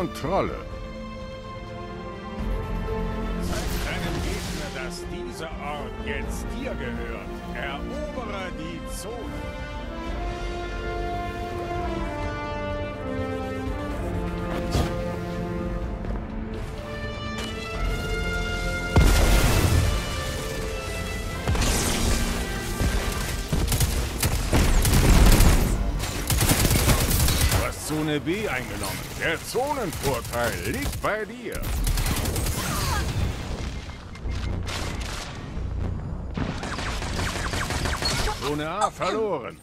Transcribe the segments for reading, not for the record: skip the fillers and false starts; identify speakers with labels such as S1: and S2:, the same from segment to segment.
S1: und Trolle.
S2: Zeig deinem Gegner, dass dieser Ort jetzt dir gehört. Erobere die Zone.
S1: Zone B eingenommen. Der Zonenvorteil liegt bei dir. Zone A verloren.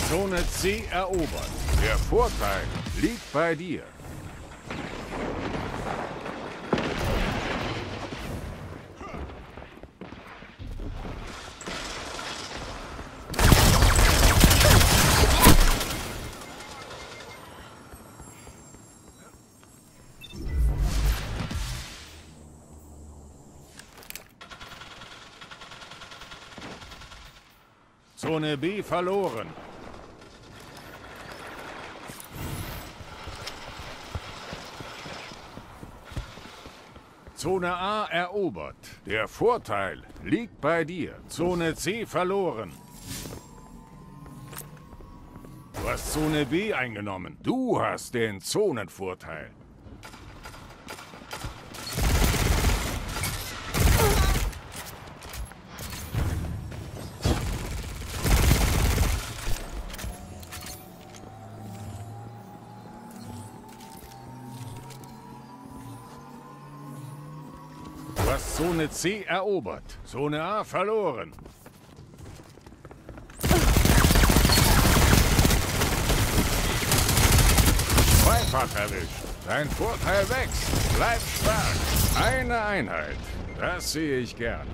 S1: Zone C erobert. Der Vorteil liegt bei dir. Zone B verloren. Zone A erobert. Der Vorteil liegt bei dir. Zone C verloren. Du hast Zone B eingenommen. Du hast den Zonenvorteil. Du hast Zone C erobert. Zone A verloren. Zweifach erwischt. Dein Vorteil wächst. Bleib stark. Eine Einheit. Das sehe ich gern.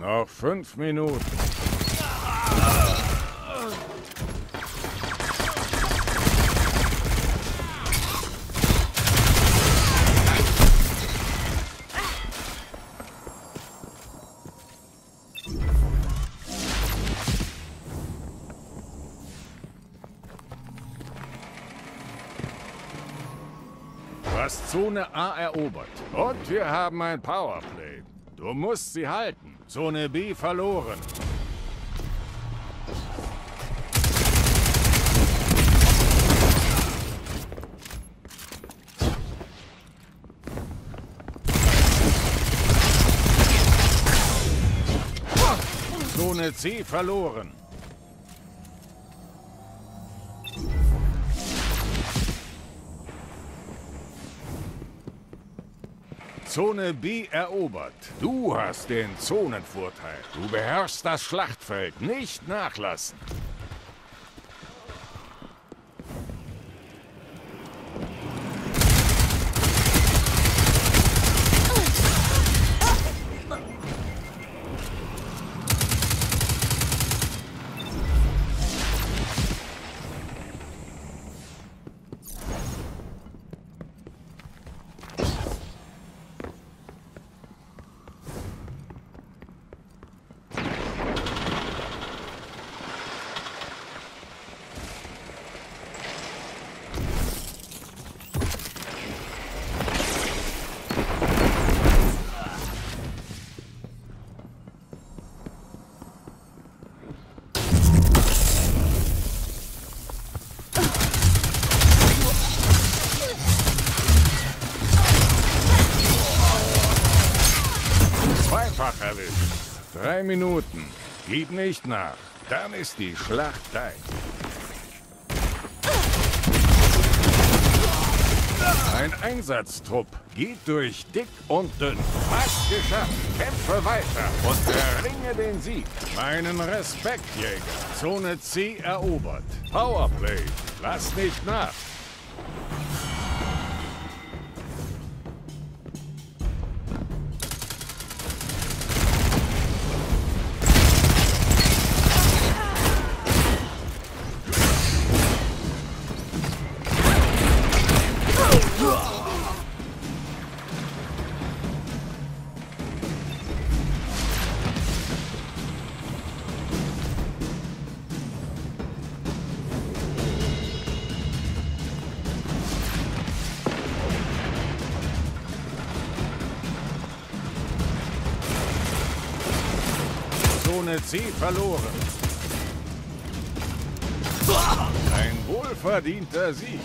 S1: Noch 5 Minuten. Du hast Zone A erobert. Und wir haben ein Powerplay. Du musst sie halten. Zone B verloren. Zone C verloren. Zone B erobert. Du hast den Zonenvorteil. Du beherrschst das Schlachtfeld. Nicht nachlassen. Zweifach erwischt. 3 Minuten. Gib nicht nach. Dann ist die Schlacht dein. Ein Einsatztrupp geht durch dick und dünn. Fast geschafft. Kämpfe weiter und erringe den Sieg. Meinen Respekt, Jäger. Zone C erobert. Powerplay. Lass nicht nach. Zone C verloren. Ein wohlverdienter Sieg.